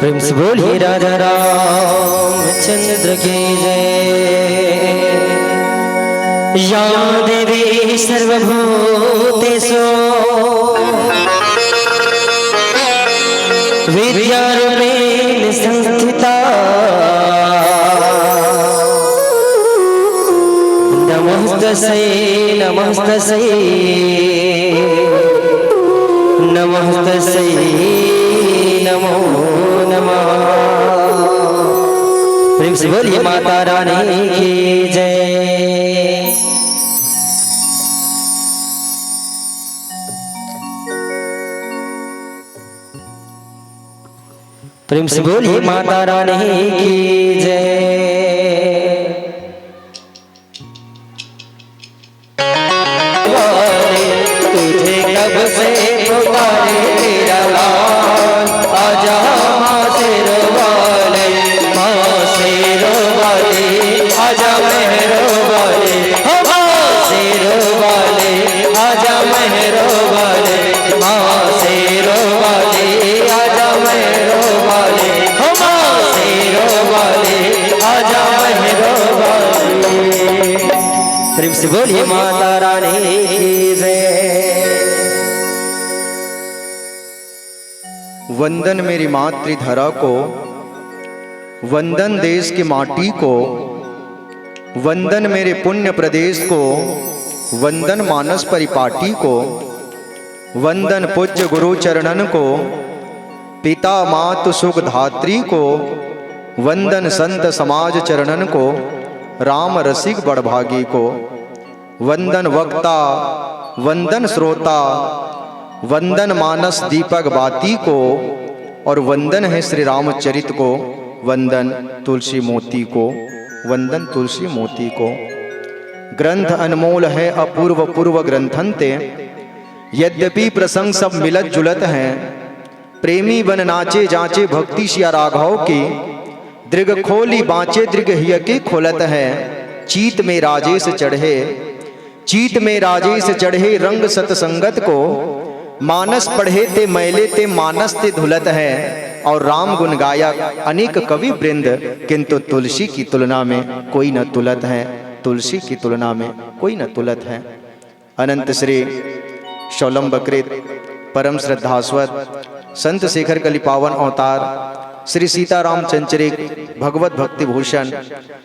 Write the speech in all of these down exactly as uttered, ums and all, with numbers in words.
प्रेम से बोलिए राजा रामचंद्र की जय। या देवी सर्वभूतेषु विद्यारूपेण संस्थिता। नमस्तस्यै नमस्तस्यै नमस्तस्यै नमो नमः। प्रेम से बोलिए माता रानी की जय। प्रेम से बोलिए माता रानी की जय। वाले, तुझे कब से पुकारे तेरा लाल, आजा माँ शेरों वाले, माँ शेरों वाले, आजा मेहरों वाले, हो माँ शेरों वाले, आजा मेहरों वाले, माँ शेरों वाले, आजा मेहरों वाले, हो माँ शेरों वाले, आजा मेहरों वाले। प्रेम से बोलिए माता रानी की जय। वंदन मेरी मातृधरा को, वंदन देश की माटी को, वंदन मेरे पुण्य प्रदेश को, वंदन मानस परिपाटी को, वंदन पूज्य गुरु चरणन को, पिता मातु सुख धात्री को, वंदन संत समाज चरणन को, राम रसिक बड़भागी को। वंदन वक्ता, वंदन श्रोता, वंदन मानस दीपक बाती को, और वंदन है श्री रामचरित को, वंदन तुलसी मोती को, वंदन तुलसी मोती को। ग्रंथ अनमोल है अपूर्व पूर्व ग्रंथन ते, यद्यपि प्रसंग सब मिलत जुलत हैं, प्रेमी बन नाचे जांचे भक्ति सिया राघव की, दृग खोली बांचे दृग हिय के खोलत है। चीत में राजेश चढ़े, चीत में राजेश चढ़े रंग सतसंगत को, मानस पढ़े ते मैले ते मानस ते धुलत है। और राम गुण गायक अनेक कवि वृंद, किंतु तुलसी की तुलना में कोई न तुलत है, तुलसी की तुलना में कोई न तुलत है। अनंत श्री शौलंबकृत परम श्रद्धास्वत संत शेखर कलि पावन अवतार श्री सीताराम चंचरिक भगवत भक्ति भूषण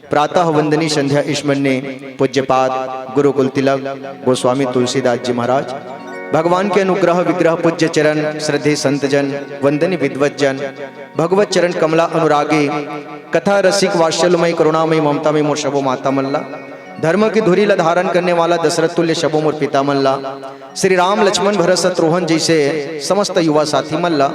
प्रातः वंदनी संध्या स्मरणी पूज्यपाद गुरुकुल तिलक गोस्वामी तुलसीदास जी महाराज, भगवान के अनुग्रह विग्रह पूज्य चरण श्रद्धे संतजन वंदनी विद्वत जन, भगवत चरण कमला अनुरागी, कथा रसिक वात्सल्यमय करुणामय ममतामय मोर सबो माता मन ला, धर्म की धुरी ला धारण करने वाला दशरथ तुल्य सबो मोर पिता मन ला, श्री राम लक्ष्मण भरत शत्रुघ्न जैसे समस्त युवा साथी मन ला,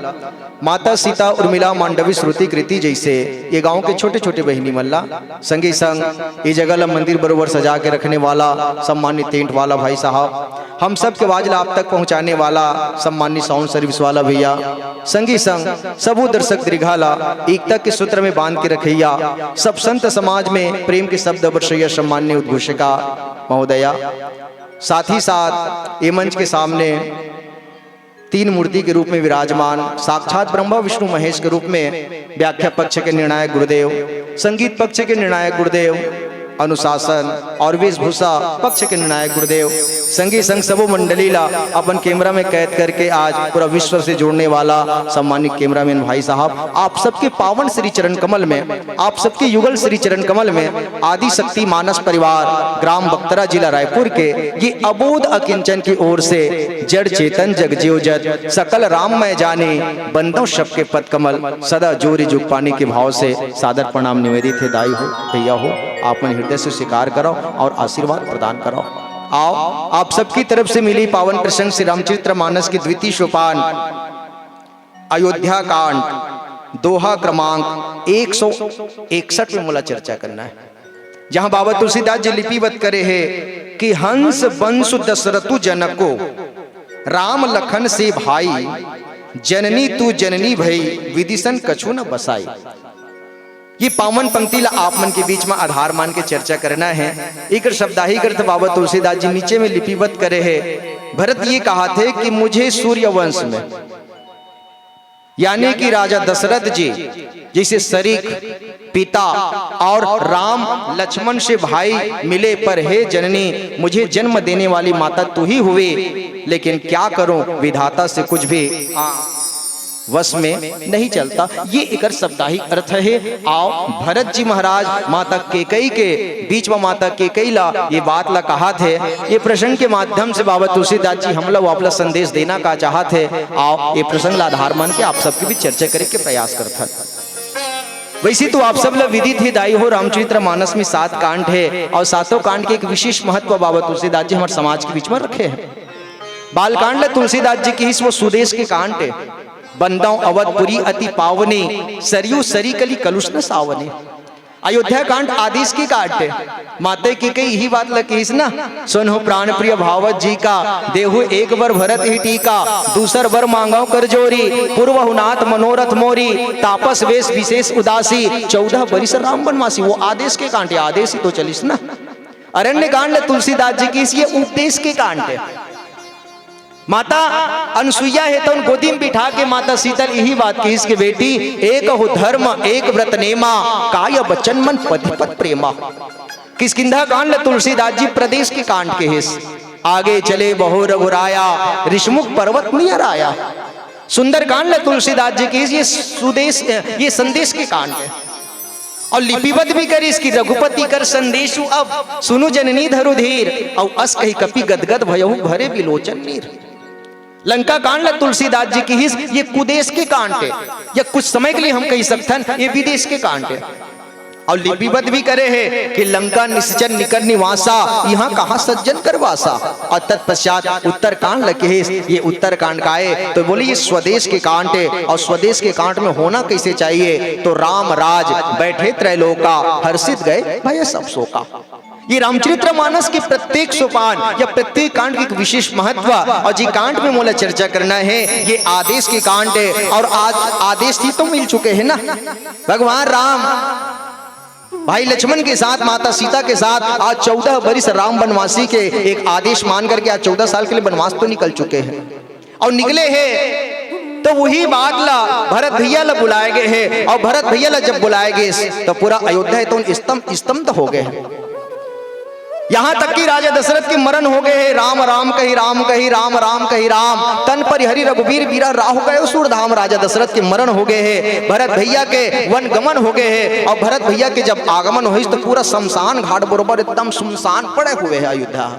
माता सीता उर्मिला मांडवी श्रुति कृति जैसे ये गांव के छोटे छोटे बहिनी मन ला, संगे संग ये जगह ला मंदिर बरोबर सजा के रखने वाला सम्मानित टेंट वाला भाई साहब, हम सब के आवाज ला आप तक पहुंचाने वाला सम्मानित साउंड सर्विस वाला भैया, संगी संग सबू दर्शक दीर्घा ला एकता के सूत्र में बांध के रखैया, सब संत समाज में प्रेम के शब्द बरसैया सम्मान्य उद्घोषिका महोदया, साथ ही साथ ये मंच के सामने तीन मूर्ति के रूप में विराजमान साक्षात ब्रह्मा विष्णु महेश के रूप में व्याख्या पक्ष के निर्णायक गुरुदेव, संगीत पक्ष के निर्णायक गुरुदेव, अनुशासन और वेशभूषा पक्ष के निर्णायक गुरुदेव, संगी संग सबो मंडली ला अपन कैमरा में कैद करके आज पूरा विश्व से जोड़ने वाला सम्मानित कैमरामैन भाई साहब, आप सबके पावन श्री चरण कमल में, आप सबके युगल श्री चरण कमल में आदि शक्ति मानस परिवार ग्राम बख्तरा जिला रायपुर के ये अबोध अकिंचन की ओर से जड़ चेतन जग जीव जत सकल राम मैं जाने बंदो सबके पद कमल सदा जोरी जुग पानी के भाव से सादर प्रणाम निवेदित है। दाई हो, भैया हो, आप मन हृदय से स्वीकार करो और आशीर्वाद प्रदान करो। आओ, आप सबकी तरफ से मिली पावन प्रसंग श्री रामचरित्र मानस की द्वितीय सोपान अयोध्या कांड दोहा क्रमांक एक सौ इकसठ में मोला चर्चा करना है, जहां बाबा तुलसीदास जी लिपिबद्ध करे है कि हंस बंसु दशरथु जनको राम लखन से भाई, जननी तू जननी भई विदिसन कछु न बसाई। ये पावन पंक्ति ला आप मन के बीच में आधार मान के चर्चा करना है। एकर शब्दाहिक अर्थ बाबा तुलसीदास जी नीचे में लिपिबद्ध करे है। भरत ये कहा थे कि मुझे सूर्यवंश में यानी कि राजा दशरथ जी जैसे शरीक पिता और राम लक्ष्मण से भाई मिले, पर हे जननी, मुझे जन्म देने वाली माता तू ही हुई, लेकिन क्या करूं, विधाता से कुछ भी वश में नहीं चलता। ये एकर शब्दाही अर्थ हे। अउ भरत जी महाराज माता केकई के बीच में माता केकई ला ये बात ला कहाथे। ये प्रसंग के माध्यम से बाबा तुलसीदास जी हमला वो अपना संदेश देना का चाहथे। अउ ये प्रसंग ला आधार मान के आप सबके बीच चर्चा करे के प्रयास करथन। वैसे तो आप सब ला विदित हे दाई हो, रामचरित्र मानस में सात कांड हे अउ सातों कांड के एक विशेष महत्व बाबा तुलसीदास जी हमर समाज के बीच में रखे हे। बालकांड ला तुलसीदास जी किहिस वो सुदेश के कांड हे। बंदौं अवधपुरी अति पावनी, सरयू सरी कली कलुष न सावनी। अयोध्या कांड आदेश के कांड हे। माते केकई इही बात ल किहिस ना, "सुनहु प्राण प्रिय भावत जी का, देहु एक बर भरत ही टीका, दूसर बर मांगव कर जोरी, पूर्वहु नाथ मनोरथ मोरी, तापस वेश विशेष उदासी, चौदह बरिस राम बनवासी।" वो आदेश के कांड हे, आदेश ही तो चलिस ना। अरण्य कांड ल तुलसीदास जी किहिस, ये उपदेश के कांड हे। माता अनसुईया हे तउन गोदी में बिठा के माता सीता ल इही बात किहिस के, "बेटी, एकहु धर्म एक व्रत नेमा, काय बचन मन पति पत प्रेमा।" किष्किंधा कांड ल तुलसीदास जी प्रदेश के कांड किहिस। आगे चले बहु रघुराया, ऋषमुख पर्वत नियर आया। सुंदरकांड ल तुलसीदास जी किहिस, ये सुदेश, ये संदेश के कांड हे। अउ लिपिबद्ध भी करिस कि "रघुपति कर संदेशु अब, सुनु जननी धरु धीर।" अउ अस कहि कपि गदगद भयहु भरे विलोचन नीर। लंका कांड ल तुलसीदास जी किहिस, ये कुदेश के कांड हे, या कुछ समय के लिए हम कहि सकथन, ये विदेश के कांड हे। अउ लिपिबद्ध भी करे हे कि "लंका निश्चर निकट निवासा, इहाँ कहाँ सज्जन कर वासा।" अउ तत्पश्चात उत्तरकांड ल किहिस, ये उत्तरकांड का हे, तो बोले ये स्वदेश के कांड हे, अउ स्वदेश के कांड में होना कैसे चाहिए, तो "राम राज बैठे त्रैलोका, हर्षित गए भय सब शोका।" ये रामचरित्र मानस के प्रत्येक सोपान या प्रत्येक कांड के एक विशेष महत्व, अउ जी कांड में मोला चर्चा करना हे, ये आदेश के कांड हे, अउ आज आदेश ही तो मिल चुके हे ना। भगवान राम भाई लक्ष्मण के साथ, माता सीता के साथ आज चौदह बरिस राम बनवासी के एक आदेश मान करके आज चौदह साल के लिए बनवास तो निकल चुके हे। अउ निकले हे तो वही बात ला भरत भैया ला बुलाए गए हे, अउ भरत भैया ला जब बुलाए गए तो पूरा अयोध्या हे तउन स्तंभ स्तंभ हो गए हे। यहाँ तक कि राजा दशरथ के मरण हो गए हे, "राम राम कहि राम कहि, राम राम कहि राम, तन परिहरि रघुबीर बीरा, राहु गयो सूर धाम।" राजा दशरथ के मरण हो गए हे, भरत भैया के वन गमन हो गए हे, अउ भरत भैया के जब आगमन होइस तो पूरा शमशान घाट बरोबर एकदम सुनसान पड़े हुए हे अयोध्या।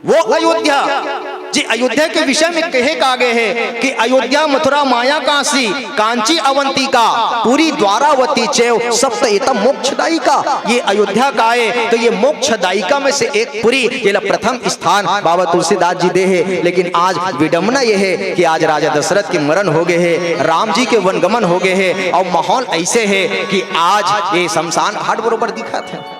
वो अयोध्या, जे अयोध्या के विषय में कहे का गे हे कि "अयोध्या मथुरा माया काशी, कांची अवंतिका, पुरी द्वारावती चैव सप्त एता मोक्षदायिका।" ये अयोध्या का हे तो ये मोक्षदायिका में से एक पुरी, जेला प्रथम स्थान बाबा तुलसीदास जी दे हे। लेकिन आज विडंबना ये हे कि आज राजा दशरथ के मरण हो गए हे, राम जी के वनगमन हो गए हे, अउ माहौल ऐसे हे कि आज ये शमशान घाट बरोबर दिखत हे।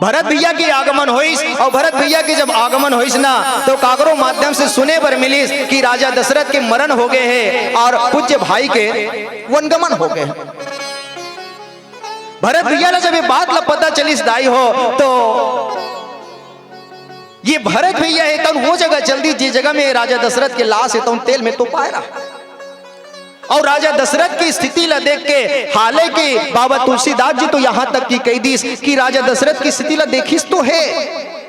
भरत भैया के आगमन होइस, अउ भरत भैया के जब आगमन होइस ना, तो काकरो माध्यम से सुने बर मिलिस कि राजा दशरथ के मरण हो गए हे अउ पूज्य भाई के वनगमन हो गए हे। भरत भैया ला जब ये बात ला पता चलिस दाई हो, तो ये भरत भैया हे तउन वो जगह चल दिस, जे जगह में राजा दशरथ के लाश हे तउन तेल में तोपाए रहा। अउ राजा दशरथ की स्थिति ला देख के, हालांकि बाबा तुलसीदास जी तो यहाँ तक कि कहि दिस कि राजा दशरथ की स्थिति ला देखिस तो हे,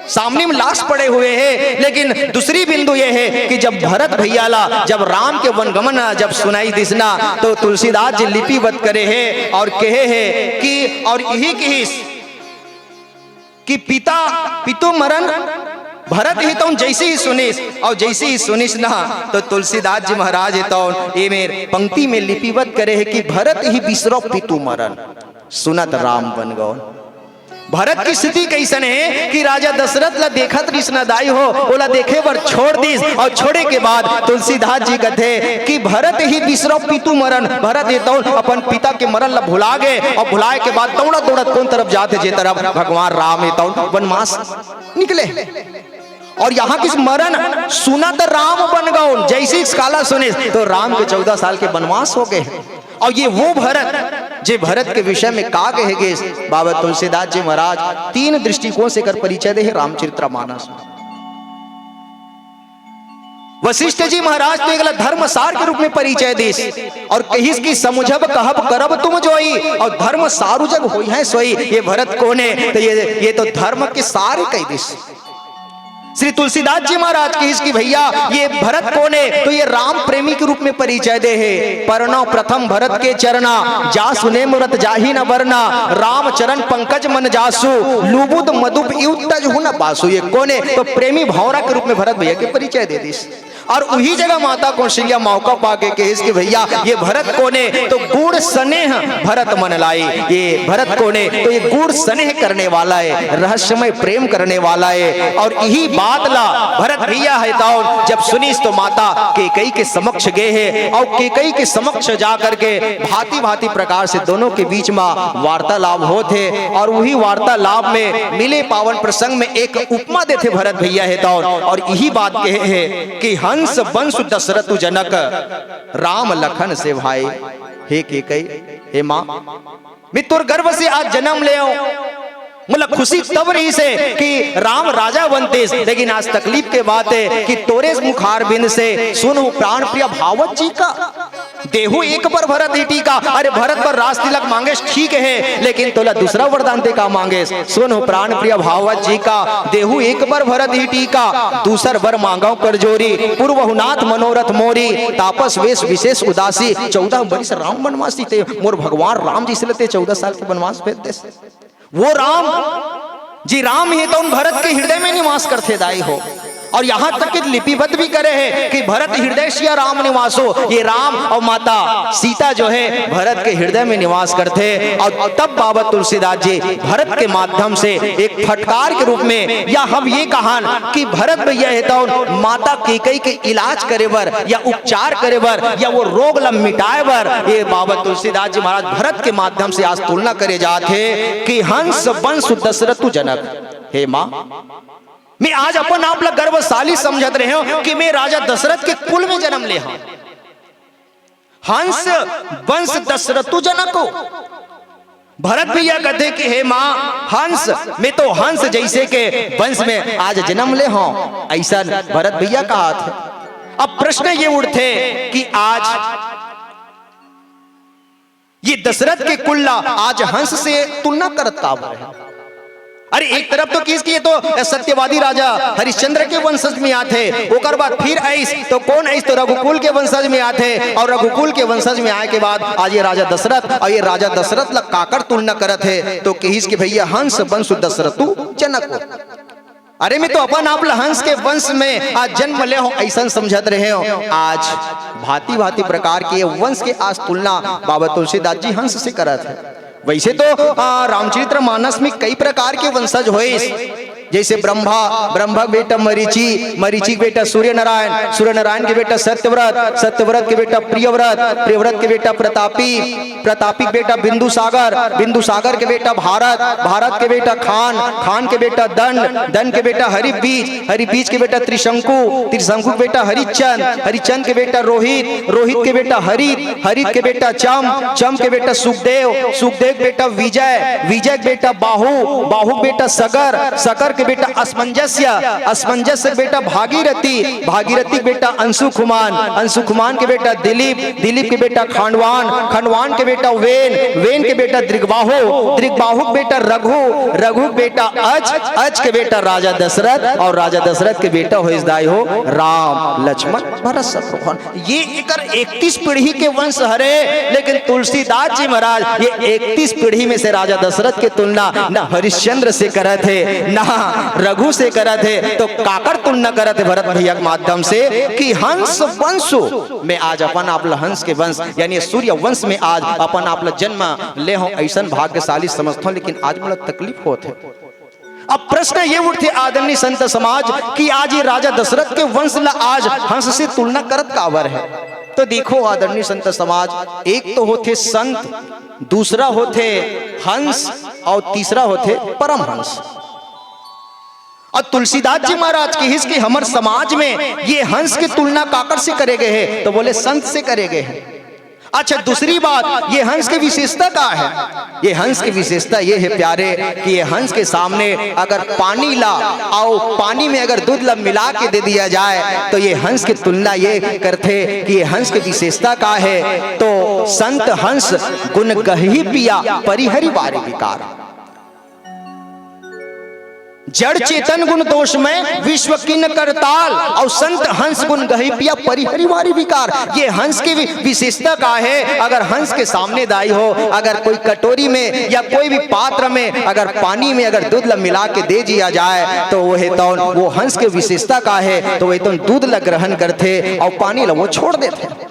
सामने में लाश पड़े हुए हे, लेकिन दूसरी बिंदु ये हे कि जब भरत भैया ला, जब राम के वनगमन जब सुनाई दिस ना, तो तुलसीदास जी लिपिबद्ध करे हे अउ कहे हे कि, अउ इही किहिस कि "पिता पितु मरण भरत ही तउन जैसे ही सुनिस", अउ जैसे ही सुनिस ना, तो तुलसीदास जी महाराज हे तउन ए मेर पंक्ति में लिपिबद्ध करे हे कि "भरत ही बिसरव पितु मरण, सुनत राम बन गौन।" भरत की स्थिति कइसन हे कि राजा दशरथ ला देखत रिहिस ना दाई हो, ओला देखे बर छोड़ दिस, अउ छोड़े के बाद तुलसीदास जी कथे कि "भरत ही बिसरव पितु मरण", भरत हे तउन अपन पिता के मरण ला भुला गे, अउ भुलाए के बाद दौड़त दौड़त कोन तरफ जात हे, जे तरफ भगवान राम हे तउन वनवास निकले। अउ यहाँ किहिस "मरण सुनत राम बन गौन", जैसे ही काला सुनिस तो राम के चौदह साल के वनवास हो गए। अउ ये वो भरत, जे भरत के विषय में का कहे गे, बाबा तुलसीदास जी महाराज तीन दृष्टिकोण से एकर परिचय दे हे रामचरित्र मानस में। वशिष्ठ जी महाराज तो एकला धर्म सार के रूप में परिचय दिस और कहिस कि समुझब कहब करब तुम जोई और धर्म सारु जग होई है सोई। ये भरत कोन हे? तो ये, ये तो धर्म के सार कहि दिस। श्री तुलसीदास जी महाराज कहिस कि भैया, ये भरत कोन हे? तो ये राम प्रेमी के रूप में परिचय दे हे। परनव प्रथम भरत के चरना, जासु नेम व्रत जाहि न बरना, राम चरण पंकज मन जासु, लुबुद मदुप इव तजहु न पासु। ये कोन हे? तो प्रेमी भौंरा के रूप में भरत भैया के परिचय दे दिस। और उही जगह माता कौशल्या मौका पाके कहिस कि भैया, ये भरत कोन हे? तो गूढ़ स्नेह भरत मन लाई। ये भरत कोन हे? तो ये गूढ़ स्नेह करने वाला हे, रहस्यमय प्रेम करने वाला हे। और इही बात ला भरत भैया हे तौन जब सुनिस तो माता केकई के समक्ष गे हे और केकई के समक्ष जा करके भांति भांति प्रकार से दोनों के बीच में वार्तालाप होत हे। और उही वार्तालाप में मिले पावन प्रसंग में एक उपमा देथे भरत भैया हे तौन और इही बात कहे हे कि हंस बंसु दशरथु जनक, राम लखन से भाई। हे केकई, हे माँ, मैं तोर गर्भ से आज जन्म ले हौं। मोला खुशी तब रहिस हे कि राम राजा बनतिस, लेकिन आज तकलीफ के बात हे कि तोरे मुखारबिंद से सुनहु प्राण प्रिय भावत जी का, देहु एक बर भरत ही टीका। अरे भरत बर राज तिलक मांगेस ठीक हे, लेकिन तोला दूसरा वरदान दे का मांगेस? सुनहु प्राण प्रिय भावत जी का, देहु एक बर भरत ही टीका, दूसर बर मांगव कर जोरी, पूर्वहु नाथ मनोरथ मोरी, तापस वेश विशेष उदासी, चौदह बरिस राम बनवासी। ते मोर भगवान राम जइसे ल ते चौदह साल के बनवास भेज देस। वो राम जी राम हे तौन भरत के हृदय में निवास करथे दाई हो। और यहाँ तक कि लिपिबद्ध भी करे हे कि भरत हृदय सिया राम निवासो। ये राम और माता सीता जो हे भरत के हृदय में निवास करथे। और तब बाबा तुलसीदास जी भरत के माध्यम से एक फटकार के रूप में या हम ये कहन कि भरत भैया हे तौन माता केकई के इलाज करे बर या उपचार करे बर या वो रोग ला मिटाए बर ये बाबा तुलसीदास जी महाराज भरत के माध्यम से आज तुलना करे जात हे कि हंस बंसु दशरथु जनक। हे माँ, मैं आज अपन आप ला गर्वशाली समझत रहे हौं कि मैं राजा दशरथ के कुल में जन्म ले हौं। हंस बंस दशरथु जनक हो। भरत भैया कथे कि हे माँ, हंस, मैं तो हंस जइसे के वंश में आज जन्म ले हौं, अइसन भरत भैया कहत हे। अब प्रश्न ये उठथे कि आज ये दशरथ के कुल ला आज हंस से तुलना करत काबर हे? अरे, एक तरफ तो किहिस कि ये तो सत्यवादी राजा हरिश्चंद्र के वंशज में आथे, ओकर बाद फिर आइस तो कोन आइस? तो रघुकुल के वंशज में आथे, और रघुकुल के वंशज में आए के बाद आज ये राजा दशरथ, और ये राजा दशरथ ला काकर तुलना करत हे? तो किहिस कि भैया, हंस बंसु दशरथु जनक हो। अरे, मैं तो अपन आप ला हंस के वंश में आज जन्म ले हौं, अइसन समझत रहे हौं। आज भांति भांति प्रकार के ये वंश के आज तुलना बाबा तुलसीदास जी हंस से करत हे। वइसे तो, आ, रामचरित्र मानस में कई प्रकार के वंशज होइस, जइसे ब्रह्मा, ब्रह्मा के बेटा मरीचि, मरीचि के बेटा सूर्य नारायण, सूर्य नारायण के बेटा सत्यव्रत, सत्यव्रत के बेटा प्रियव्रत, प्रियव्रत के बेटा प्रतापी, प्रतापी के बेटा बिंदुसागर, बिंदुसागर के बेटा भारत, भारत के बेटा खान, खान के बेटा दंड, दंड के बेटा हरिबीज, हरिबीज के बेटा त्रिशंकु, त्रिशंकु के बेटा हरिचंद, हरिचंद के बेटा रोहित, रोहित के बेटा हरित, हरित के बेटा चम, चम के बेटा सुखदेव, सुखदेव के बेटा विजय, विजय के बेटा बाहु, बाहु के बेटा सगर, सगर के बेटा असमंजस्य, असमंजस्य के बेटा भागीरथी, भागीरथी के बेटा अंशुखुमान, अंशुखुमान के बेटा दिलीप, दिलीप के बेटा खांडवान, खांडवान के बेटा वेन, वेन के बेटा दृगबाहु, दृगबाहु के बेटा रघु, रघु के बेटा अज, अज के बेटा राजा दशरथ, और राजा दशरथ के बेटा होइस दाई हो राम, लक्ष्मण, भरत, शत्रुघ्न। ये एकर इकतीस पीढ़ी के वंश हरे, लेकिन तुलसीदास जी महाराज ये इकतीस पीढ़ी में से राजा दशरथ के तुलना न हरिश्चंद्र से करत हे, न रघु से करत हे, तो काकर तुलना करत हे भरत भैया के माध्यम से कि हंस वंश में आज अपन आप ला हंस के वंश यानी सूर्य वंश में आज अपन आप ला जन्म ले हौं, अइसन भाग्यशाली समझत हौं, लेकिन आज मोला तकलीफ होत हे। अब प्रश्न ये उठथे आदरणीय संत समाज कि आज ये राजा दशरथ के वंश ला आज हंस से तुलना करत काबर हे? तो देखो आदरणीय संत समाज, एक तो होथे संत, दूसरा होथे हंस और तीसरा होथे परमहंस। और तुलसीदास जी महाराज किहिस कि हमर समाज में ये हंस के तुलना काकर से करे गए हे? तो बोले संत से करे गए हे। अच्छा, दूसरी बात, ये हंस की विशेषता का है? ये हंस की विशेषता ये है प्यारे, कि ये हंस के सामने अगर पानी ला, अउ पानी में अगर दूध ला मिला के दे दिया जाए, तो ये हंस की तुलना ये करथे कि ये हंस की विशेषता का है। तो संत हंस गुण गही पिया, परिहरि वारि विकार। जड़ चेतन गुण दोष में, विश्व किन करताल, अउ संत हंस गुण गही पिया, परिहरि वारि विकार। ये हंस की वि-, विशेषता का है? अगर हंस के सामने दाई हो, अगर कोई कटोरी में या कोई भी पात्र में अगर पानी में अगर दूध ला मिला के दे दिया जाए, तो वो हे तौन, वो हंस के विशेषता का है? तो वो हे तौन दूध ला ग्रहण करथे अउ पानी ला वो छोड़ देथे।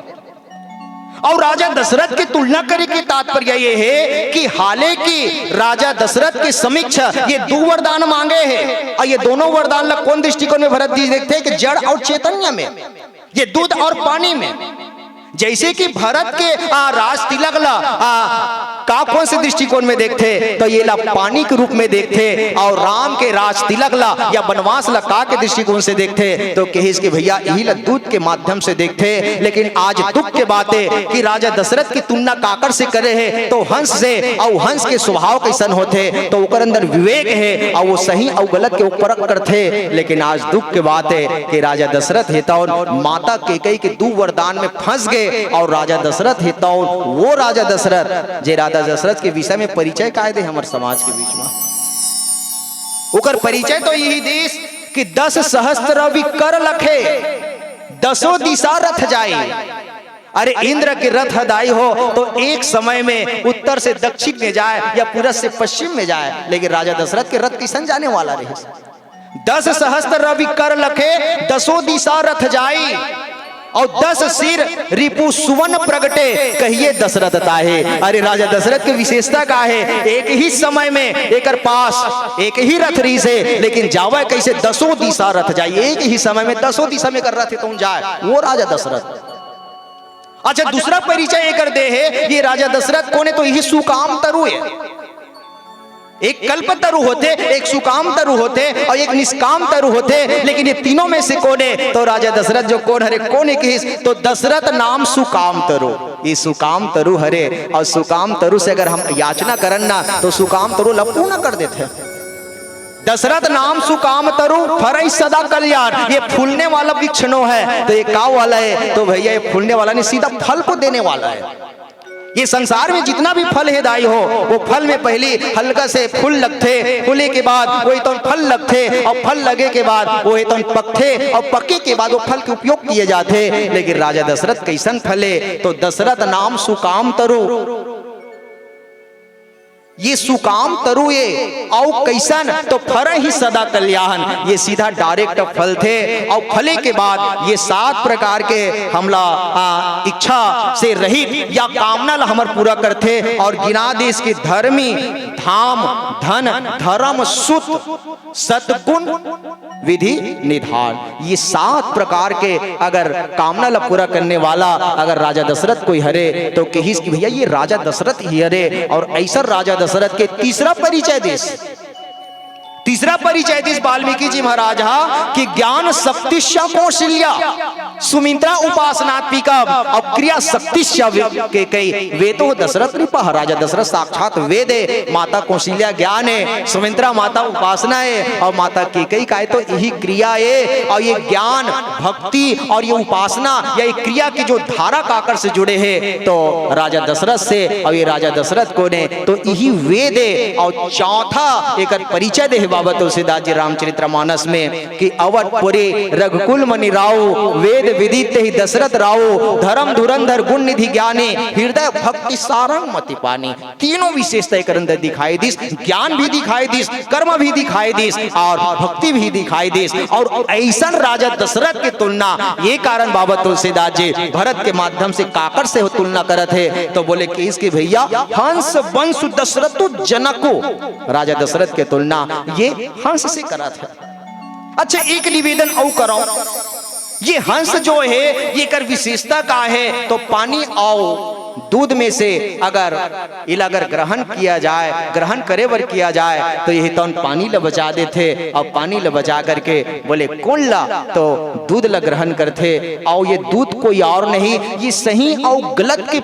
अउ राजा दशरथ के तुलना करे के तात्पर्य ये है कि हालांकि राजा दशरथ के समक्ष ये दू वरदान मांगे हे, अउ ये दोनों वरदान ला कोन दृष्टिकोण में भरत जी देखथे? कि जड़ अउ चैतन्य में, ये दूध अउ पानी में। जइसे कि भरत के, आ, राज तिलक ला, आ, का कोन से दृष्टिकोण में देखथे? तो ये ला पानी के रूप में देखथे। अउ राम के राज तिलक ला या बनवास ला का के दृष्टिकोण से देखथे? तो कहिस कि भैया, इही ला दूध के माध्यम से देखथे। लेकिन आज दुख के बात हे कि राजा दशरथ की तुलना काकर से करे हे? तो हंस से। अउ हंस के स्वभाव कइसन होथे? तो ओकर अंदर विवेक हे, अउ वो सही अउ गलत के वो परख करथे। लेकिन आज दुख के बात हे कि राजा दशरथ हे तौन माता कैकेयी के दू वरदान में फंस गे, अउ राजा दशरथ हे तौन वो राजा दशरथ, जे राजा दशरथ के विषय में परिचय काय दे हमर समाज के बीच में। ओकर परिचय तो यही दिस कि दस सहस्त्र रवि कर लखे, दसों दिशा रथ जाई। अरे, इंद्र के रथ ह दाई हो तो एक समय में उत्तर से दक्षिण में जाए या पूरब से पश्चिम में जाए, लेकिन राजा दशरथ के रथ कइसन जाने वाला रहे? दस सहस्त्र रवि कर लखे, दसों दिशा रथ जाई, अउ दस सिर रिपु सुवन प्रगटे, कहिए दशरथ ताहे। अरे, राजा दशरथ के विशेषता का हे? एक ही समय में एकर पास एक ही रथ रहिस हे, लेकिन जावय कइसे? दसों दिशा रथ जाई, एक ही समय में दसों दिशा में एकर रथ हे तौन जाए, वो राजा दशरथ। अच्छा, दूसरा परिचय एकर दे हे, ये राजा दशरथ कोन हे? तो यही सुकाम तरु हे। एक कल्प तरु होथे, एक सुकाम तरु होथे अउ एक निष्काम तरु होथे, लेकिन ये तीनों में से कोन हे? तो राजा दशरथ जो कोन हरे, कोन हे कहिस? तो दशरथ नाम सुकाम तरु। ये सुकाम तरु हरे, अउ सुकाम तरु से अगर हम याचना करन ना, तो सुकाम तरु ला पूर्ण कर देथे। दशरथ नाम सुकाम तरु, फरई सदा कल्याण। ये फूलने वाला वृक्ष नो हे, तो ये का वाला हे? तो भैया, ये फूलने वाला नहीं, सीधा फल को देने वाला हे। ये संसार में जितना भी फल हे दाई हो, वो फल में पहली हल्का से फूल लगथे, फूले के बाद वो हे तौन फल लगथे, अउ फल लगे के बाद वो हे तौन पकथे, अउ पके के बाद वो फल के उपयोग किए जाथे। लेकिन राजा दशरथ कइसन फल हे? तो दशरथ नाम सुकाम तरु। ये सुकाम तरु ए, अउ कइसन? तो फरई सदा कल्याण। ये सीधा direct फलथे, अउ फले के बाद ये सात प्रकार के हमला, आ, इच्छा से रहित या कामना ला हमर पूरा करथे। अउ गिना दिस कि धर्मी, धाम, धन, धर्म, सुत, सतगुण, विधि निधान, ये सात प्रकार के अगर कामना ला पूरा करने वाला अगर राजा दशरथ कोई हरे, तो कहिस कि भैया, ये राजा दशरथ ही हरे। अउ अइसन राजा दशरथ के तीसरा परिचय दिस, तीसरा परिचय दिस वाल्मीकि जी महाराज हा कि ज्ञान शक्तिश्च कौशल्या, सुमित्रा उपासनात्मिका, अउ क्रिया शक्तिश्च कैकेयी। वेदो दशरथ नृपः, राजा दशरथ साक्षात वेद हे, माता कौशल्या ज्ञान हे, सुमित्रा माता उपासना हे, अउ माता कैकेयी काय तो यही क्रिया हे। अउ ये ज्ञान, भक्ति अउ ये उपासना या ये क्रिया की जो धारा काकर से जुड़े हे, तो राजा दशरथ से। अउ ये राजा दशरथ कोन हे? तो यही वेद हे। अउ चौथा एकर परिचय दे हे बाबा तुलसीदास जी रामचरितमानस में कि अवध पुरी रघुकुल मनि राउ, वेद विदित तेहि दशरथ राउ, धर्म धुरंधर गुण निधि ज्ञानी, हृदय भक्ति सारंग मति पानी। तीनों विशेषता एकर अंदर दिखाई दिस, ज्ञान भी दिखाई दिस, कर्म भी दिखाई दिस अउ भक्ति भी दिखाई दिस। अउ अइसन राजा दशरथ के तुलना ये कारण बाबा तुलसीदास जी भरत के माध्यम से काकर से हो तुलना करत हे, तो बोले कि इसके भैया हंस वंश दशरथ जनको, राजा दशरथ के तुलना ये हंस से करत हे। अच्छा, एक निवेदन अउ करव, ये हंस जो हे, ये कर विशेषता का हे? तो पानी अउ दूध में से अगर इला अगर ग्रहण किया जाए, ग्रहण करे बर किया जाए, तो यही तौन पानी ल बचा देथे, अउ पानी ल बचा करके बोले कुंड ला, तो दूध ल ग्रहण करथे। अउ ये दूध कोई और नहीं, ये सही अउ गलत के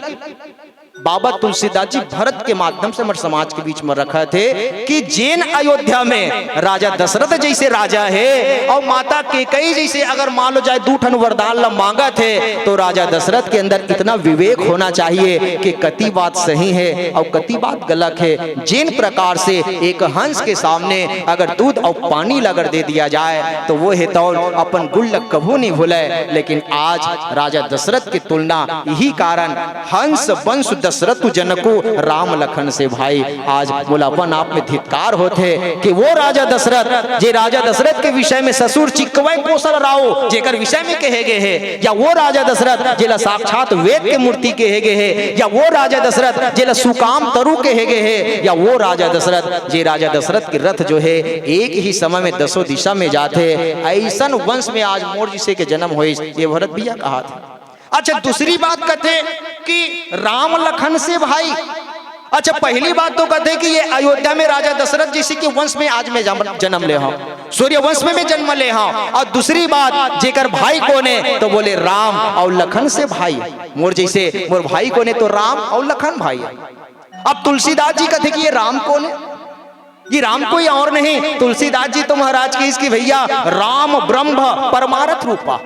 बाबा तुलसीदास जी भरत के माध्यम से हमर समाज के बीच में रखत हे कि जेन अयोध्या में राजा दशरथ जैसे राजा हे अउ माता कैकई जैसे अगर मान लो जाए दू ठन वरदान ला मांगत हे, तो राजा दशरथ के अंदर इतना विवेक होना चाहिए कि कति बात सही हे अउ कति बात गलत हे। जेन प्रकार से एक हंस के सामने अगर दूध अउ पानी ला अगर दे दिया जाए, तो वो हे तौन अपन गुण ला कभू नहीं भूले। लेकिन आज राजा दशरथ की तुलना यही कारण हंस बंस दशरथ जनको राम लखन से भाई। आज मोला अपन आप में धिक्कार होथे कि वो राजा दशरथ, जे राजा दशरथ के विषय में ससुर चिक्कवय कोसल राव, जेकर विषय में कहे गए हे, या वो राजा दशरथ, जेला साक्षात वेद के मूर्ति कहे गए हे, या वो राजा दशरथ, जेला सुकाम तरु कहे गए हे, या वो राजा दशरथ, जे राजा दशरथ के रथ जो हे, एक ही समय में दसों दिशा में जाथे, ऐसन वंश में आज मोर जिसे के जन्म होइस, ये भरत भैया कहा थे। अच्छा, दूसरी बात कथे कि राम लखन से भाई। अच्छा, पहली बात तो कथे कि ये अयोध्या में राजा दशरथ जैसे के वंश में आज मैं जम-, जन्म ले हूं, सूर्य वंश में मैं जन्म ले हूं। और दूसरी बात, जेकर भाई कोन हे, तो बोले राम अउ लखन से भाई। मोर जैसे मोर भाई कोन हे, तो राम अउ लखन भाई हे। अब तुलसीदास जी कथे कि ये राम कोन हे? ये राम कोई और नहीं, तुलसीदास जी तो महाराज कहिस कि भैया राम ब्रह्म परमारथ रूपा,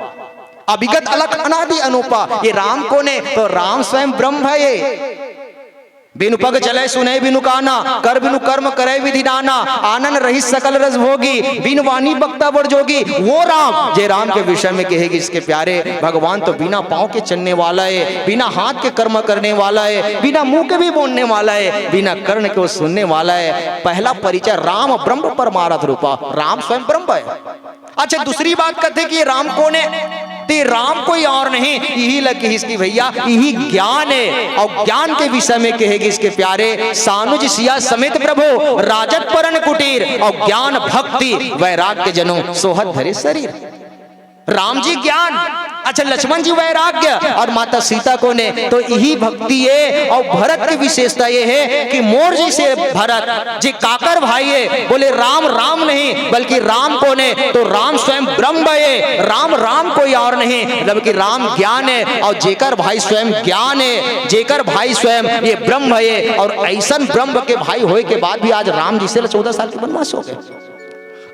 अभिगत अलख अनादि अनूपा। ये राम कोन हे? तो राम स्वयं ब्रह्म हे। बिनु पग चले सुने बिनु काना, कर बिनु कर्म करे विधि नाना, आनंद रहित सकल रस भोगी, बिन वाणी वक्ता बड़ जोगी। वो राम, जे राम के विषय में कहे गइस के प्यारे, भगवान तो बिना पाँव के चलने वाला हे, बिना हाथ के कर्म करने वाला हे, बिना मुंह के भी बोलने वाला हे, बिना कर्ण के वो सुनने वाला हे। पहला परिचय राम ब्रह्म परमारथ रूपा, राम स्वयं ब्रह्म हे। अच्छा, दूसरी बात कथे कि ये राम कोन हे? ते राम कोई और नहीं, इही ल कहिस कि भैया, इही ज्ञान हे। अउ ज्ञान के विषय में कहे गइस के प्यारे, सानुज सिया समेत प्रभु, राजत परन कुटीर, अउ ज्ञान भक्ति वैराग्य जनु, सोहत धरे शरीर। राम जी ज्ञान, अच्छा, लक्ष्मण जी वैराग्य, अउ माता सीता कोन हे? तो इही भक्ति हे। अउ भरत के विशेषता ये हे कि मोर जैसे भरत, जे काकर भाई हे, बोले राम राम नहीं, बल्कि राम कोन हे? तो राम स्वयं ब्रह्म हे। राम, राम कोई और नहीं, बल्कि राम ज्ञान हे। अउ जेकर भाई स्वयं ज्ञान हे, जेकर भाई स्वयं ये ब्रह्म हे, अउ ऐसन ब्रह्म के भाई होय के बाद भी आज राम जिसे ल चौदह साल के वनवास हो गए।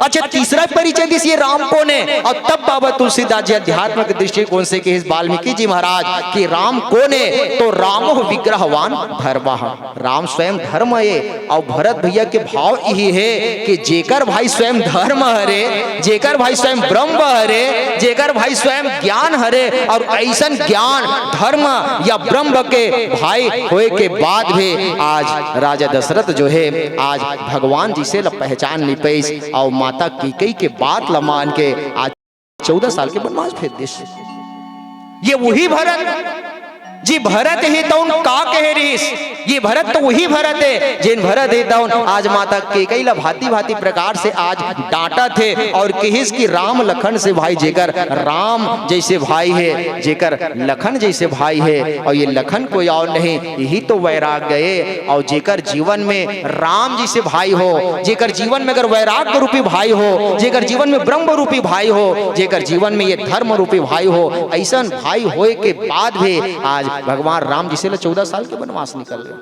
अच्छा, तीसरा परिचय दिस ये राम कोन हे? अउ तब बाबा तुलसीदास जी अध्यात्म के दृष्टिकोण से कहिस वाल्मीकि जी महाराज कि राम कोन हे? तो रामो विग्रहवान धर्मः। राम स्वयं धर्म हे। अउ भरत भैया के भाव इही हे कि जेकर भाई स्वयं धर्म हरे, जेकर भाई स्वयं ब्रह्म हरे, जेकर भाई स्वयं ज्ञान हरे, अउ ऐसन ज्ञान, धर्म या ब्रह्म के भाई होय के बाद भी आज राजा दशरथ जो हे, आज भगवान जिसे ल पहचान नहीं पाइस, अउ माता कैकई के बात ल मान के आज चौदह साल के वनवास भेज दिस। ये वही भरत जी, भरत हे तउन का कहे रहिस? ये भरत तो वही भरत हे, जेन भरत हे तउन आज माता कैकई ल भांति भांति प्रकार से आज डांटत हे अउ कहिस कि राम लखन से भाई, जेकर राम जैसे भाई हे, जेकर लखन जैसे भाई हे, अउ ये लखन कोई और नहीं, इही तो वैराग्य हे। अउ जेकर जीवन में राम जैसे भाई हो, जेकर जीवन में अगर वैराग्य रूपी भाई हो, जेकर जीवन में ब्रह्म रूपी भाई हो, जेकर जीवन में ये धर्म रूपी भाई हो, ऐसन भाई होय के बाद भी आज भगवान राम जिसे ल चौदह साल के वनवास निकल रहे।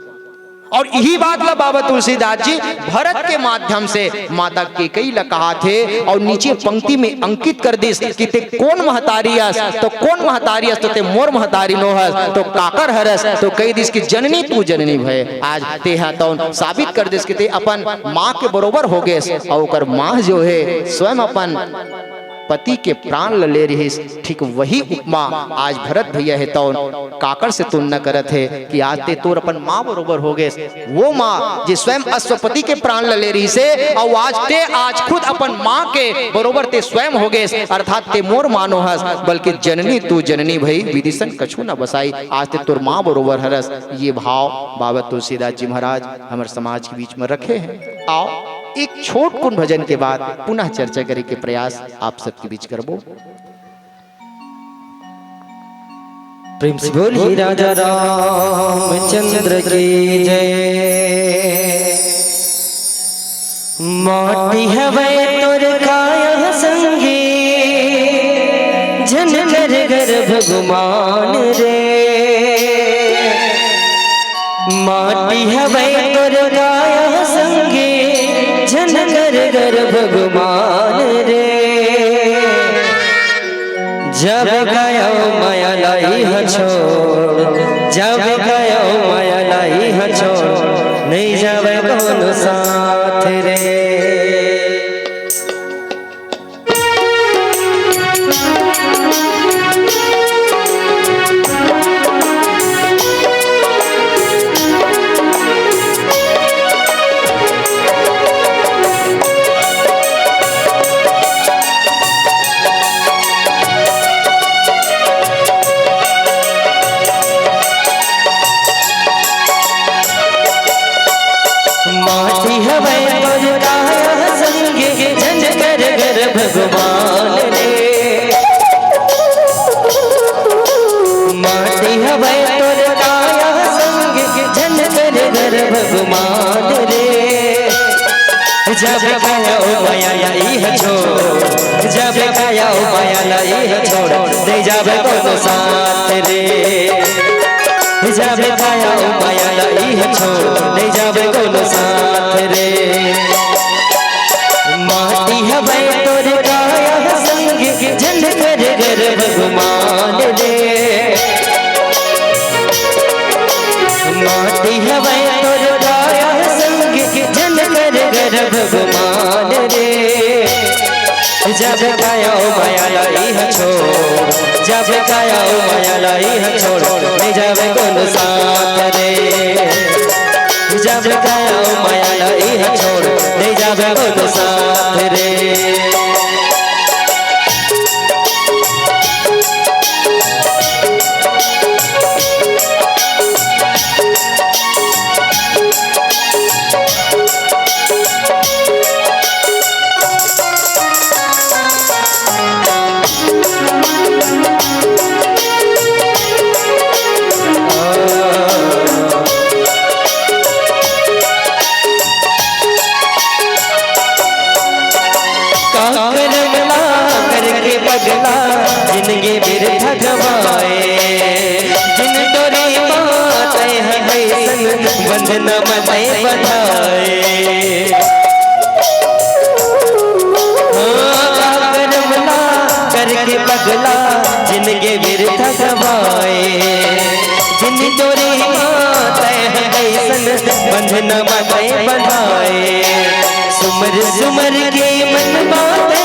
अउ इही बात ल बाबा तुलसीदास जी भरत के माध्यम से माता कैकई ल कहाथे अउ नीचे पंक्ति में अंकित कर दिस कि ते कोन महतारी अस, तो कोन महतारी अस, तो ते मोर महतारी नो हस, तो काकर हरस, तो कहि दिस कि जननी तू जननी भय। आज तेहा तउन साबित कर दिस कि ते अपन माँ के बरोबर हो गेस अउ ओकर माँ जो हे स्वयं अपन पति के प्राण ल ले रिहिस। ठीक वही उपमा आज भरत भैया हे तउन काकर से तुलना करत हे कि आज ते तोर अपन माँ बरोबर हो गेस। वो माँ जे स्वयं अश्वपति के प्राण ल ले रिहिस हे अउ आज ते आज खुद अपन माँ के बरोबर ते स्वयं हो गेस, अर्थात ते मोर माँ नो हस, बल्कि जननी तू जननी भई विदिसन कछु न बसाई। आज ते तोर माँ बरोबर हरस। ये भाव बाबा तुलसीदास जी महाराज हमर समाज के बीच में रखे हे। आओ एक छोट कुन भजन के बाद पुनः चर्चा करे के प्रयास आप सबके बीच करबो। प्रेम से बोलिए राजा रामचंद्र की जय। माटी हवय तोर काया संगी, झन कर गर्भ गुमान रे। माटी हवय तोर काया संगी, झन कर गर्भ गुमान रे। जब काया माया लाई ह छोड़, जब काया माया लाई ह छोड़, नइ जावय कोनो साथ रे। माटी हवय तोर काया संगे, झन कर गर्भ गुमान रे। माटी हवय तोर काया संगे, झन कर गर्भ गुमान रे। जब काया ओ माया लाई ह छोड़, जब काया ओ माया लाई ह छोड़, नइ जावय कोनो साथ रे। जब काया ओ माया लाई ह छोड़, नइ जावय कोनो साथ रे। माटी हवय तोर काया संगे, झन कर गर्भ गुमान रे। माटी हवय तोर काया संगे, झन कर गर्भ गुमान रे। जब काया ओ माया लाई ह छोड़, जब काया ओ माया लाई ह छोड़, नइ जावय कोनो साथ रे। जब काया ओ माया लाई ह छोड़, नइ जावय कोनो साथ रे। काकर मला करके पगला, जिनगी बिरथा गवाए। जिन तोरी माँ तय ह अइसन, बंधना म तय बंधाए। हाँ, काकर मला करके पगला, जिनगी बिरथा गवाए। जिन तोरी माँ तय ह अइसन, बंधना म तय बंधाए। सुमर सुमर के मन माते,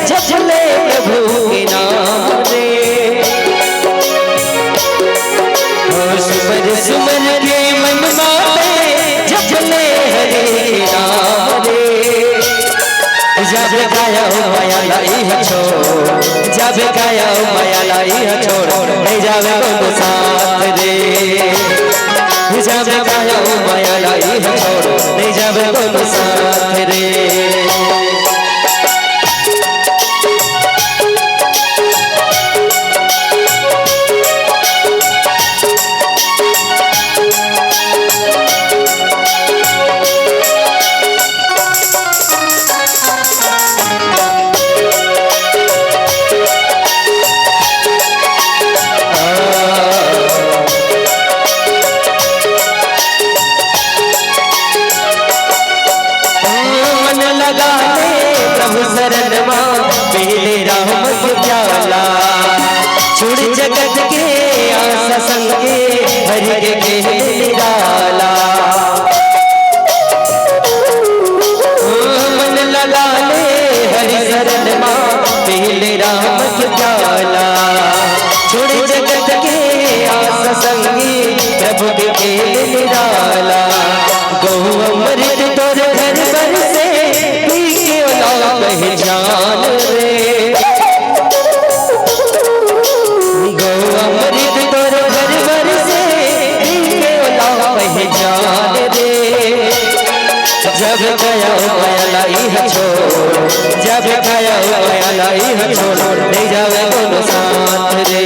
जप ले प्रभु के नाम रे। हाँ, सुमर सुमर के मन माते, जप ले हरि के नाम रे। जब काया ओ माया लाई ह छोड़, जब काया ओ माया लाई ह छोड़, नइ जावय कोनो साथ रे। जब काया ओ माया लाई ह छोड़, नइ जावय कोनो साथ रे। मन लगा ले प्रभु शरण मा, पी ले राम के प्याला। छोड़ जगत के आस संगे, हरि के खेल निराला। मन लगा ले हरि शरण मा, पी ले राम के प्याला। छोड़ जगत के आस संगे, प्रभु के खेल निराला। गौ अमृत तोर घर बरसे, पी के ओला पहचान रे। गौ अमृत तोर घर बरसे, पी के ओला पहचान रे। जब काया ओ माया लाई ह छोड़, जब काया ओ माया लाई ह छोड़, नइ जावय कोनो साथ रे।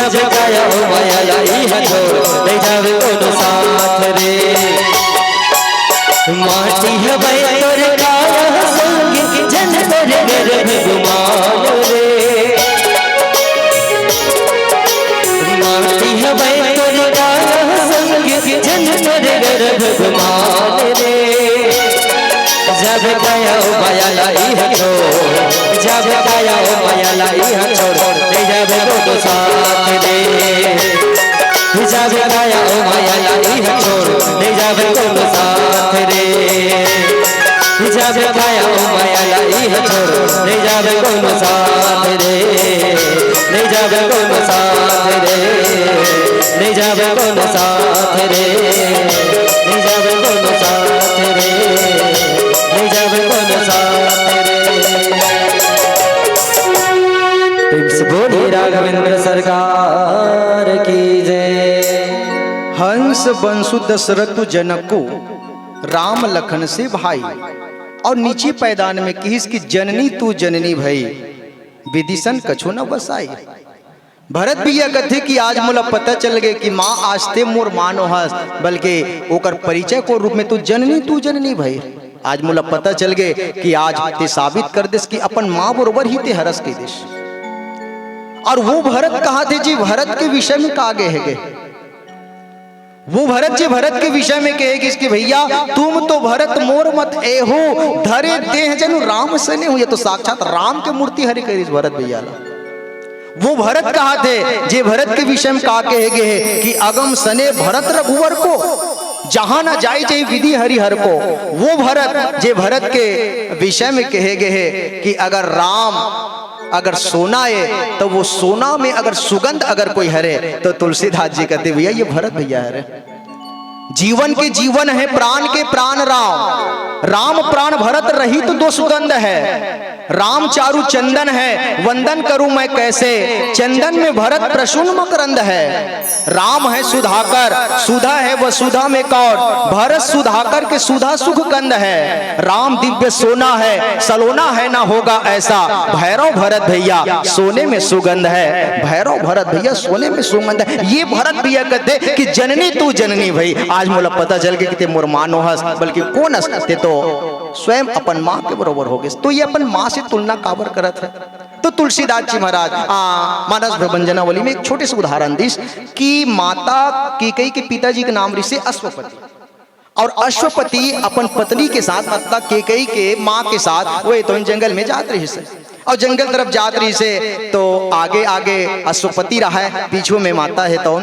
जगाया ओ माया ला इहाँ छोड़, ले जावे कोनो साथ रे। माटी हवय तोर काया संग, जन तोर गर्भ गुमान रे। माटी हवय तोर काया संग, जन तोर गर्भ गुमान रे। जब काया ओ माया ला इहाँ छोड़, जब काया ओ माया ला इहाँ छोड़, ले जावे कोनो साथ रे। जब काया ओ माया ला इहाँ छोड़, ले जावे कोनो साथ रे। जब काया ओ माया ला इहाँ छोड़, ले जावे कोनो साथ रे। ले जावे कोनो साथ रे। ले जावे कोनो साथ रे। ले जावे कोनो साथ रे। ले जावे कोनो साथ रे। प्रेम से बोलिए राघवेंद्र सरकार की जय। हंस बंसु दशरथ जनकु राम लखन से भाई। और नीचे पैदान में किहिस कि जननी तू जननी भई, विदिसन कछु न बसाई। भरत भैया कथे कि आज मोला पता चल गे कि माँ आज ते मोर माँ नो हस, बल्कि ओकर परिचय को रूप में तू जननी, तू जननी भई। आज मोला पता चल गे कि आज ते साबित कर देस कि अपन माँ बरोबर ही ते हरस के देस। और वो भरत कहा थे जी, भरत के विषय में का गे है गे? वो भरत जी भरत के विषय में कहे कि इसके भैया, तुम तो भरत मोर मत एहो, धरे देह जनु राम सने हो। ये तो साक्षात राम के मूर्ति हरे करिस भरत भैया ला। वो भरत कहा थे, जे भरत के विषय में का कहे गे हे कि अगम सने भरत रघुवर को, जहां न जाई जाई विधि हरि हर को। वो भरत, जे भरत के विषय में कहे गे हे कि अगर राम अगर सोना है, तो वो सोना में अगर सुगंध अगर कोई हरे, तो तुलसीदास जी कहते, भैया, ये भरत भैया हरे। जीवन के जीवन है, प्राण के प्राण राम। राम प्राण भरत रहित दो सुगंध है। राम चारु चंदन है, वंदन करूं मैं कैसे, चंदन में भरत प्रसून मकरंद है। राम है सुधाकर, सुधा है वसुधा में कौन, भरत सुधाकर के सुधा सुख कंद है। राम दिव्य सोना है, सलोना है ना होगा ऐसा, भैरव भरत भैया सोने में सुगंध है। भैरव भरत भैया सोने में सुगंध है। ये भरत भैया कहते कि जननी तू जननी भई, आज मोला पता चल गे कि ते मोर माँ नो हस, बल्कि कोन हस, ते तो स्वयं अपन माँ के बरोबर हो गे। तो ये अपन माँ से तुलना काबर करत है? तो तुलसीदास जी महाराज, आ, मानस भ्रमंजनावली में एक छोटे से उदाहरण दिस कि माता केकई के पिताजी के नाम रिसे अश्वपति, और अश्वपति अपन पत्नी के साथ, मतलब केकई के माँ के साथ, वो तो जंगल में जात रहिसे, और जंगल तरफ जात रहिसे, तो आगे आगे अश्वपति रहा है, पीछू में माता है, तो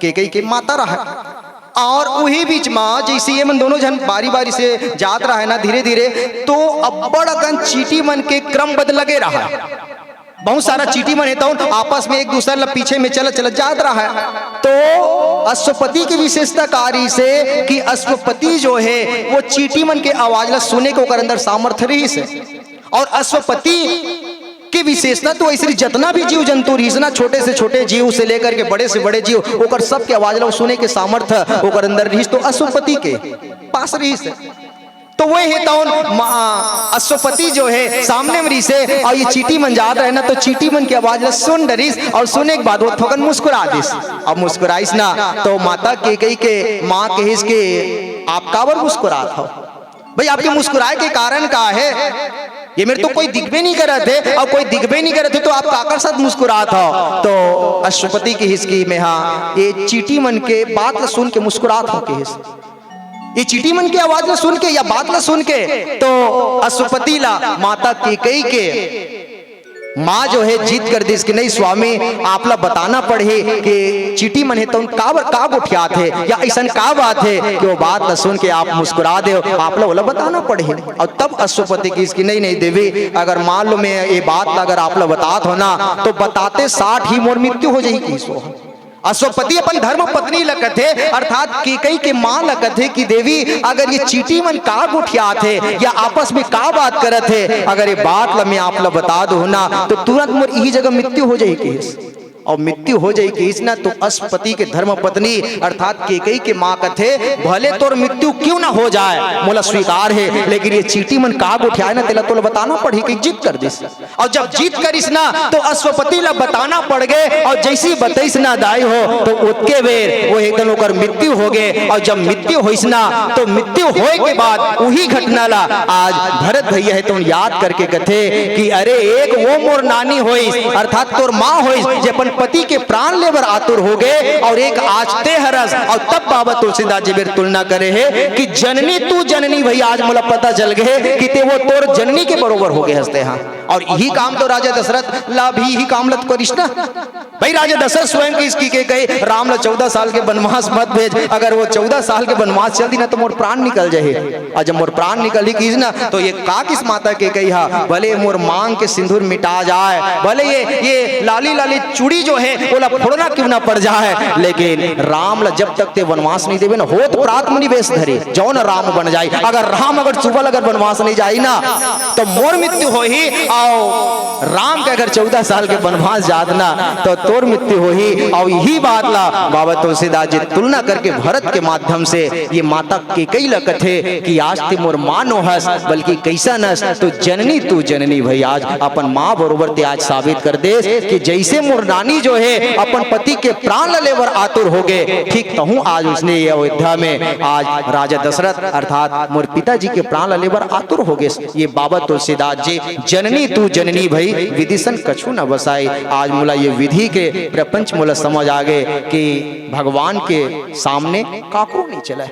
केकई के माता रहा है। और उही बीच में जैसे ये मन दोनों झन बारी बारी से जात रहा है ना, धीरे धीरे, तो अब्बड़ अकन चींटी मन के क्रमबद्ध लगे रहा है। बहुत सारा चींटी मन हे, तउन आपस में एक दूसर ला पीछे में चलत चलत जात रहा है। तो अश्वपति के विशेषता का रहिसे कि अश्वपति जो है, वो चींटी मन के आवाज ला सुने के ओकर अंदर सामर्थ्य रहिसे। और अश्वपति के विशेषता तो ऐसे जतना भी जीव जंतु रहिस ना, छोटे से छोटे जीव से लेकर के बड़े से बड़े जीव, ओकर सबके आवाज ला सुने के सामर्थ्य ओकर अंदर रहिस, तो अश्वपति के पास रहिस। तो वो हे तउन मा-, अश्वपति जो है सामने में रहिसे, और ये चींटी मन जात रहे ना, तो चींटी मन के आवाज ला सुन डरिस, और सुने के बाद वो थोकन मुस्कुरा दिस। अब मुस्कुराइस ना, तो माता केकई के माँ कहिस के, "आप काबर मुस्कुरात हो? भाई, आपके मुस्कुराए के कारण का है? ये मेरे तो कोई दिखबे नहीं करत है, और कोई दिखबे नहीं करत है, तो आप काकर साथ मुस्कुरात हो?" तो अश्वपति कहिस कि, "मैं हा, ये चींटी मन के बात ला सुन के मुस्कुरात हो," कहिस। ये चींटी मन के आवाज ला सुन के या बात ला सुन के, तो अश्वपति ला माता केकई के माँ जो है जिद कर दिस कि नहीं स्वामी, आप ला बताना पड़ही कि चींटी मन हे तउन काबर का गोठियात हे या अइसन का बात हे कि वो बात ला सुन के आप मुस्कुरा देव, आप ला ओला बताना पड़ही। और तब अश्वपति कहिस कि नहीं, नहीं देवी, अगर मान लो मैं ये बात ला अगर आप ला बतात हो ना, तो बताते साठ ही मोर मृत्यु हो जाही, कहिस वो। अश्वपति अपन धर्म पत्नी ल कथे, अर्थात केकई के माँ ल कथे कि देवी, अगर ये चींटी मन का गोठियात हे या आपस में का बात करत हे, अगर ये बात ल मैं आप ल बता दूँ ना, तो तुरंत मोर इही जगह मृत्यु हो जाही, कहिस। अउ मृत्यु हो जाही कहिस ना, तो अश्वपति के धर्म पत्नी अर्थात केकई के माँ कथे, "भले तोर मृत्यु क्यों ना हो जाए, मोला स्वीकार हे, लेकिन ये चींटी मन का गोठियाए ना, तेला तोला बताना पड़ही," कहिके जिद कर दिस। अउ जब जिद करिस ना, तो अश्वपति ला बताना पड़ गे, अउ जइसे ही बतइस ना दाई हो, तो ओतके बेर वो एकदम ओकर मृत्यु हो गे। अउ जब मृत्यु होइस ना, तो मृत्यु होए के बाद उही घटना ला आज भरत भैया हे तउन याद करके कथे कि अरे, एक वो मोर नानी होइस, अर्थात तोर माँ होइस, जे अपन पति के प्राण ले बर आतुर हो गे, अउ एक आज ते हरस। अउ तब बाबा तुलसीदास जी बेर तुलना करे हे कि जननी तू जननी, भैया, आज मोला पता चल गे कि ते वो तोर जननी के बरोबर हो गे हस ते हा। अउ इही काम तो राजा दशरथ ला भी इही काम ला तो करिस ना। भाई, राजा दशरथ स्वयं कहिस कि केकई, "राम ला चौदह साल के वनवास मत भेज, अगर वो चौदह साल के वनवास चल दी ना, तो मोर प्राण निकल जाही।" अउ जब मोर प्राण निकलही कहिस ना, तो ये का किस माता केकई हा, "भले मोर मांग के सिंदूर मिटा जाए, भले ये, ये लाली लाली चूड़ी जो हे, ओला फोड़ना क्यों ना पड़ जाए, लेकिन राम ला जब तक ते वनवास नहीं देबे ना, होत प्रात मुनि वेश धरी, जउन राम बन जाई। अगर राम अगर सुबह अगर वनवास नहीं जाई ना, तो मोर मृत्यु होही, अउ राम के अगर चौदह साल के वनवास जात ना, तो तोर मृत्यु होही।" अउ इही बात ला बाबा तुलसीदास जी तुलना करके भरत के माध्यम से ये माता केकई ला कथे कि आज ते मोर माँ नो हस, बल्कि कइसन हस, तो जननी तू जननी भई, आज अपन माँ बरोबर ते आज साबित कर देस कि जइसे मोर नानी जो हे अपन पति के प्राण ला लेबर आतुर हो गे, ठीक तहूँ आज उसने ये अयोध्या में आज राजा दशरथ अर्थात मोर पिताजी के प्राण ला लेबर आतुर हो गे। ये बाबा तुलसीदास जी, "जननी तू जननी भई, विधि सन कछु न बसाई।" आज मोला ये विधि के प्रपंच मोला समझ आ गे कि भगवान के सामने काकरो नहीं चले।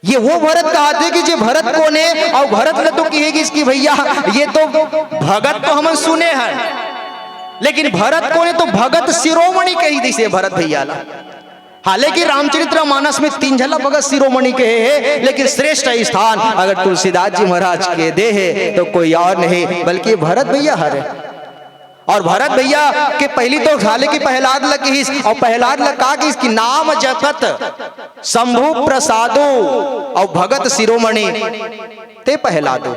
ये वो भरत कहाथे कि जे भरत कोन हे, अउ भरत ल तो कहे गिस कि भैया, ये तो भगत तो हमन सुने हन, लेकिन भरत कोन हे, तो भगत शिरोमणि कहि दिसे भरत भैया ला। हालांकि रामचरित्र मानस में तीन झन ला भगत शिरोमणि कहे हे, लेकिन श्रेष्ठ स्थान अगर तुलसीदास जी महाराज के दे हे, तो कोई और नहीं, बल्कि भरत भैया हरे। अउ भरत भैया के पहिली तो हालांकि प्रहलाद ल किहिस, अउ प्रहलाद ल का किहिस कि नाम जपत शंभु प्रसादो अउ भगत शिरोमणि ते प्रहलादो।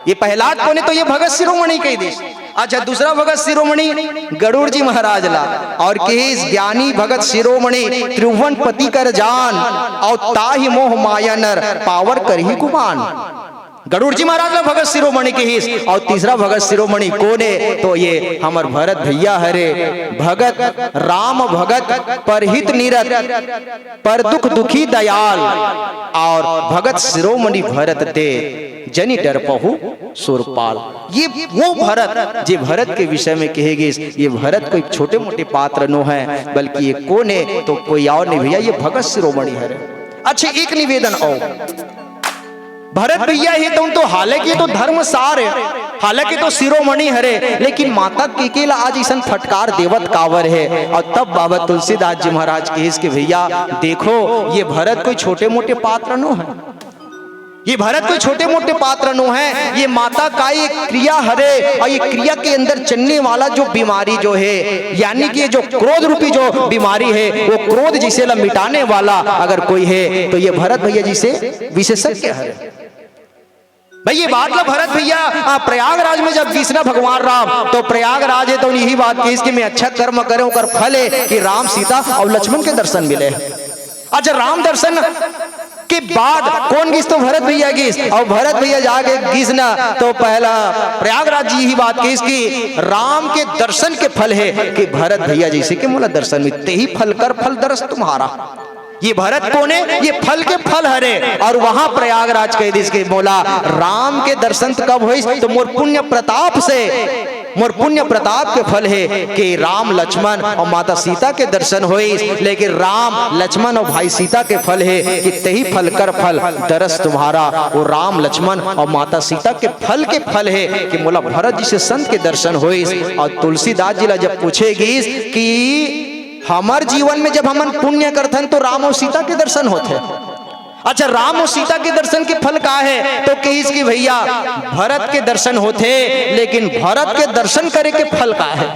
ये प्रहलाद कोन हे, तो ये भगत शिरोमणि कहि दिस। अच्छा, दूसरा भगत शिरोमणि गरुड़ जी महाराज ला, अउ किहिस ज्ञानी भगत शिरोमणि त्रिभुवन पति कर जान, अउ ताहि मोह माया नर पावर करही गुमान। गरुड़ जी महाराज ला भगत शिरोमणि किहिस, अउ तीसरा भगत शिरोमणि कोन हे, तो ये हमर भरत भैया हरे। भगत राम भगत परहित निरत, पर दुख दुखी दयाल, अउ भगत शिरोमणि भरत ते जनि डरपहु सुरपाल। ये वो भरत, जे भरत के विषय में कहे गिस, ये भरत कोई छोटे मोटे पात्र नो हे, बल्कि ये कोन हे, तो कोई अउ नहीं भैया, ये भगत शिरोमणि हरे। अच्छा, एक निवेदन अउ, भरत भैया हे तउन तो, हालांकि तो धर्म सार हे, हालांकि तो शिरोमणि हरे, लेकिन माता केकई ला आज अइसन फटकार देवत काबर हे? अउ तब बाबा तुलसीदास जी महाराज किहिस कि भैया देखो, ये भरत कोई छोटे मोटे पात्र नो हे, ये भरत कोई छोटे मोटे पात्र नो हे, ये माता का एक क्रिया हरे, अउ ये क्रिया के अंदर चलने वाला जो बीमारी जो हे, यानी कि जो क्रोध रूपी जो बीमारी हे, वो क्रोध जिसे ला मिटाने वाला अगर कोई हे, तो ये भरत भैया जिसे विशेषज्ञ हरे। भाई, ये बात ला भरत भैया, आ, प्रयागराज में जब गिस ना भगवान राम, तो प्रयागराज हे तउन इही बात किहिस कि मैं अच्छा कर्म करेंव, ओकर फल हे कि राम, सीता अउ लक्ष्मण के दर्शन मिले। अच्छा, राम दर्शन के बाद कोन गिस, तो भरत भैया गिस। अउ भरत भैया जाके गिस ना, तो पहला प्रयागराज जी इही बात किहिस कि राम के दर्शन के फल हे कि भरत भैया जइसे कि मोला दर्शन मिले, तेहि फल कर फल दरस तुम्हारा। ये भरत कोन हे? ये फल के फल हरे। अउ वहां प्रयागराज कहि दिस कि मोला राम के दर्शन कब होइस, तो मोर पुण्य प्रताप से, मोर पुण्य प्रताप के फल हे कि राम, लक्ष्मण अउ माता सीता के दर्शन होइस। लेकिन राम, लक्ष्मण अउ भाई सीता के फल हे कि तेहि फल कर फल दरस तुम्हारा। वो राम, लक्ष्मण अउ माता सीता के फल के फल हे कि मोला भरत जइसे संत के दर्शन होइस। अउ तुलसीदास जी ला जब पूछे गिस कि हमर जीवन में जब हमन पुण्य करथन तो राम अउ सीता के दर्शन होथे। अच्छा, राम अउ सीता के दर्शन के फल का हे? तो किहिस कि भैया, भरत के दर्शन होथे, लेकिन भरत के दर्शन करे के फल का हे?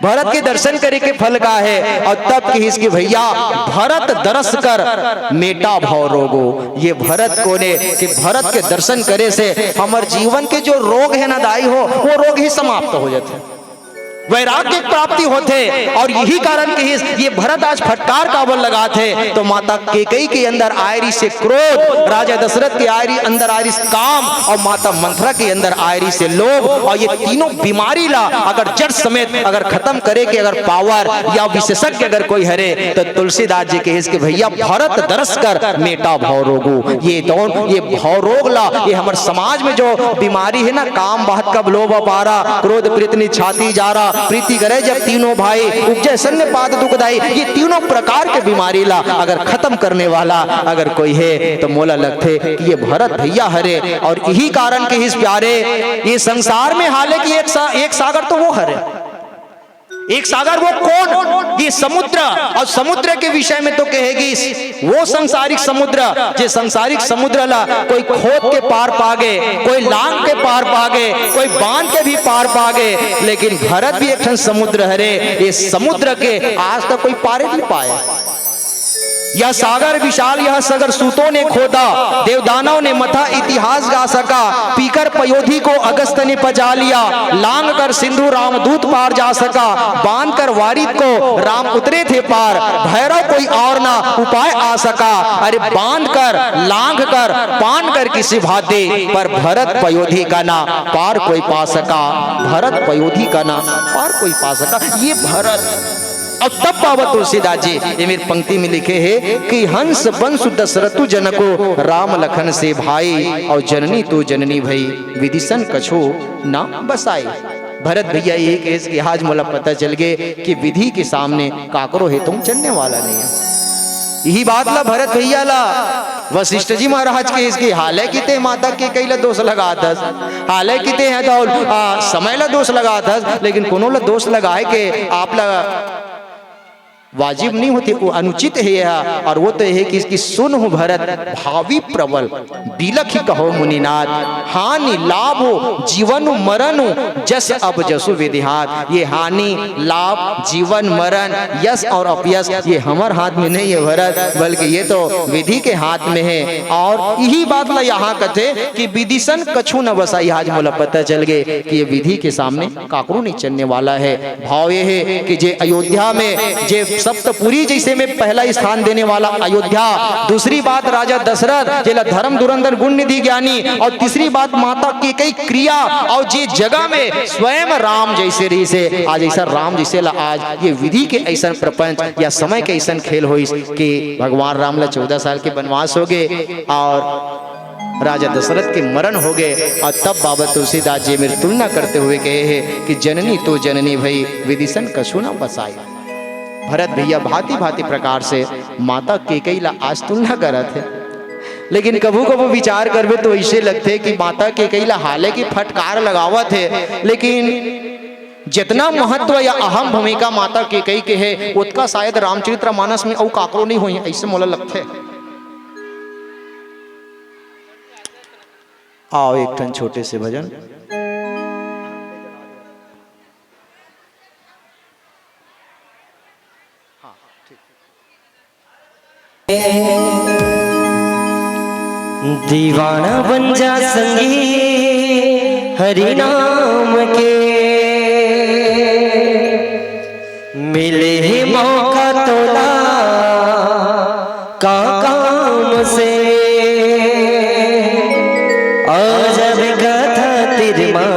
भरत के दर्शन करे के फल का हे? अउ तब किहिस कि भैया, भरत दरस कर मेटा भव रोगो। ये भरत कोन हे कि भरत के दर्शन करे से हमर जीवन के जो रोग हे ना दाई हो, वो रोग ही समाप्त हो जाथे। वैराग्य के प्राप्ति होथे। और यही कारण कहिस, ये भरत आज फटकार काबर लगात हे, तो माता केकई के अंदर आय रिहिस हे क्रोध, राजा दशरथ के आय रिहिस, अंदर आय रिहिस काम, और माता मंथरा के अंदर आय रिहिस हे लोभ। और ये तीनों बीमारी ला अगर जड़ समेत अगर खत्म करे के अगर पावर या विशेषज्ञ अगर कोई हरे, तो तुलसीदास जी कहिस कि भैया, भरत दरस कर मेटा भव रोगु। ये दोन, ये भव रोग ला, ये हमर समाज में जो बीमारी हे ना, काम बहत कब लोभ अपारा, क्रोध प्रीत निज छाती जारा, प्रीति करे जब तीनों भाई, उपजे सन्निपात दुखदाई। ये तीनों प्रकार के बीमारी ला अगर खत्म करने वाला अगर कोई हे, तो मोला लगथे कि ये भरत भैया हरे। और यही कारण कहिस प्यारे, ये संसार में हाले कि एक सा-, एक सागर तो वो हरे। एक सागर वो कौन? ये समुद्र। और समुद्र के विषय में तो कहेगी, वो सांसारिक समुद्र, जे सांसारिक समुद्र ला कोई खोद के पार पागे, कोई लांग के पार पागे, कोई बांध के भी पार पागे, लेकिन भरत भी एक ठन समुद्र हरे। ये समुद्र के आज तक कोई पारे नहीं पाया। यह सागर विशाल, यह सागर सूतों ने खोदा, देवदानव ने मथा इतिहास गा सका, पीकर पयोधी को अगस्त ने पजा लिया, लांग कर सिंधु रामदूत पार जा सका, बांध कर वारिद को राम उतरे थे पार, भैरव कोई और ना उपाय आ सका। अरे बांध कर, लांघ कर, पान कर किसी भांति, पर भरत पयोधी का ना पार कोई पा सका, भरत पयोधी का ना पार कोई पा सका। ये भरत। और तब बाबा तुलसीदास जी ये मेरी पंक्ति में लिखे हे कि हंस बंसु दशरथु जनको, राम लखन से भाई, और जननी तो जननी भई, विधि सन कछो ना बसाई। भरत भैया ये कहिस कि आज मोला पता चल गे कि विधि के सामने काकरो हे तो चलने वाला नहीं है। यही बात ला भरत भैया ला वशिष्ठ जी महाराज कहिस कि हालांकि ते माता केकई ला दोष लगात हस, हालांकि ते ह तो, आ, समय ला दोष लगात हस, लेकिन कोनो ला दोष लगाए के आप ला वाजिब नहीं होथे, वो अनुचित हे यह। और वो तो हे कि, कि सुनहु भरत भावि प्रबल, बिलखि कहो मुनिनाथ, हानि लाभ जीवन मरण जस अब जसु विधि हाथ। ये हानि, लाभ, जीवन, मरण, यश और अपयश, ये हमर हाथ में नहीं है भरत, बल्कि ये तो विधि के हाथ में है। और यही बात ला यहाँ कथे कि विधि सन कछु न बसाई। आज मोला पता चल गे कि ये विधि के सामने काकरो नहीं चलने वाला है। भाव ये है कि जे अयोध्या में, जे सप्तपुरी जैसे में पहला स्थान देने वाला अयोध्या, दूसरी बात राजा दशरथ, जेला धर्म धुरंधर गुण निधि ज्ञानी, और तीसरी बात माता केकई क्रिया, और जे जगह में स्वयं राम जैसे रहिस हे, आज ऐसा राम जैसे ला आज ये विधि के ऐसा प्रपंच या समय के ऐसा खेल होइस कि भगवान राम ला चौदह साल के वनवास हो गे और राजा दशरथ के मरण हो गे। और तब बाबा तुलसीदास जी मेरी तुलना करते हुए कहे हे कि जननी तो जननी भई, विधि सन कछु न बसाई। भरत भैया भांति भांति प्रकार से माता केकई ला आज तुलना करत हे, लेकिन कभू कभू विचार करबे तो ऐसे लगथे कि माता केकई ला हालांकि फटकार लगावत हे, लेकिन जितना महत्व या अहम भूमिका माता केकई के हे, उतका शायद रामचरित्र मानस में अउ काकरो नहीं होई, ऐसे मोला लगथे। आओ एक ठन छोटे से भजन। दीवाना बन जा संगी हरि नाम के, मिले हे मौका तोला का काम से। अजब कथा तिरमा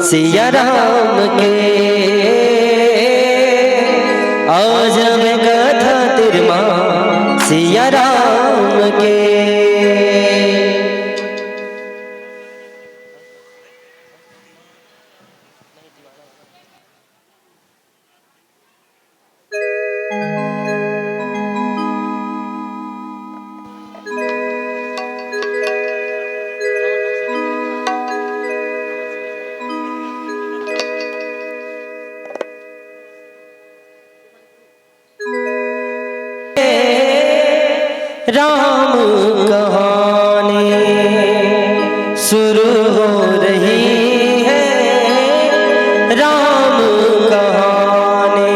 सिया राम के, अजब कथा तिरमा सिया राम के। राम कहानी शुरू हो रही है, राम कहानी।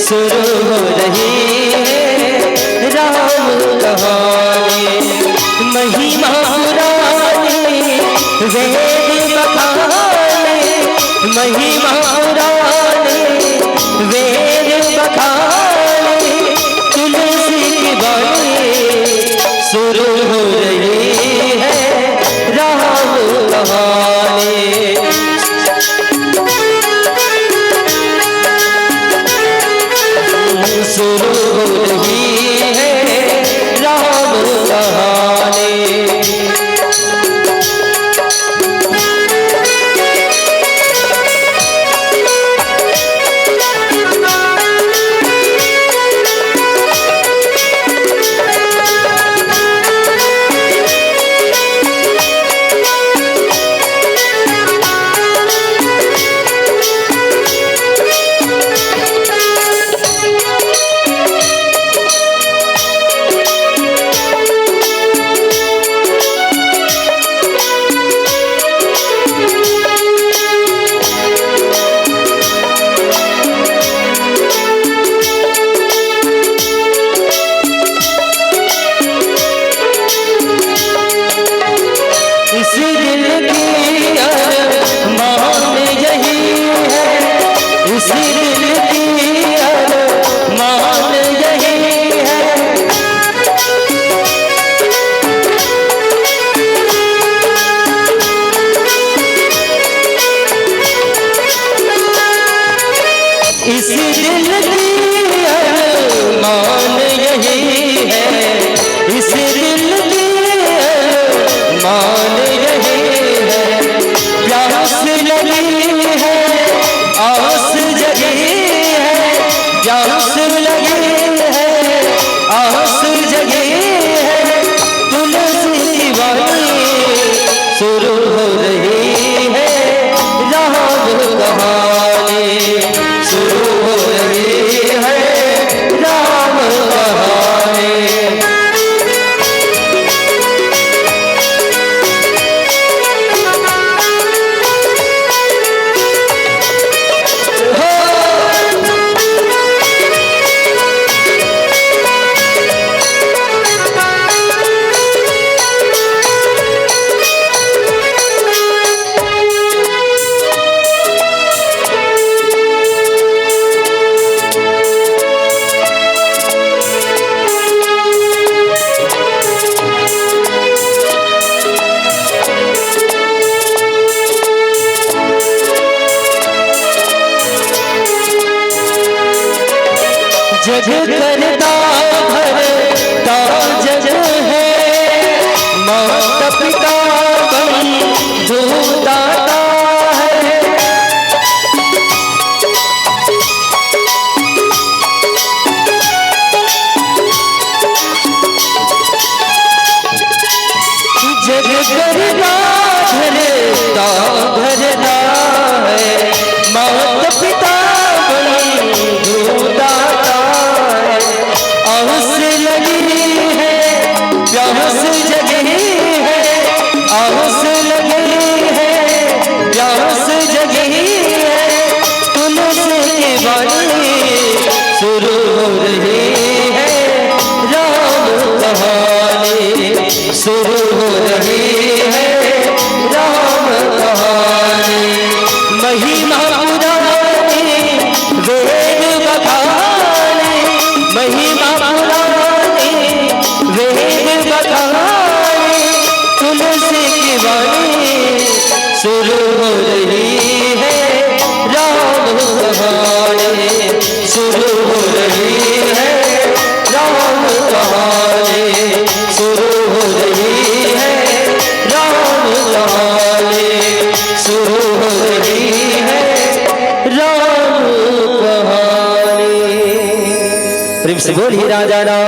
शुरू हो रही है राम कहानी। महिमा पुरानी वेद बखानी, महिमा पुरानी वेद बखानी, तुलसी की बानी शुरू हो रही है राम कहानी। शुरू हो रही है राम कहानी। इस दिल की अरमान यही है, इस दिल की अरमान यही है। इस दिल की अरमान यही है, इस दिल की अरमान यही है। प्यास लगी है, आस जगी है, प्यास लगी है, आस जगी है। तुलसी की बानी शुरू हो रही है राम कहानी, शुरू हो रही है राम कहानी। जग करता भरता जग है, माता पिता बंधु दाता है। जग करता धरता भरता है, माता पिता बंधु दाता है। आस लगी है, प्यास जगी है, आस लगी है, प्यास जगी है। तुलसी की बानी शुरू हो रही है राम कहानी, शुरू हो रही है राम कहानी। महिमा पुरानी वेद बखानी, महिमा पुरानी वेद बखानी, तुलसी की बानी शुरू हो रही है राम कहानी, शुरू हो रही है राम कहानी, शुरू हो रही है राम कहानी, शुरू हो रही है राम कहानी। प्रेम से बोलिए राजा राम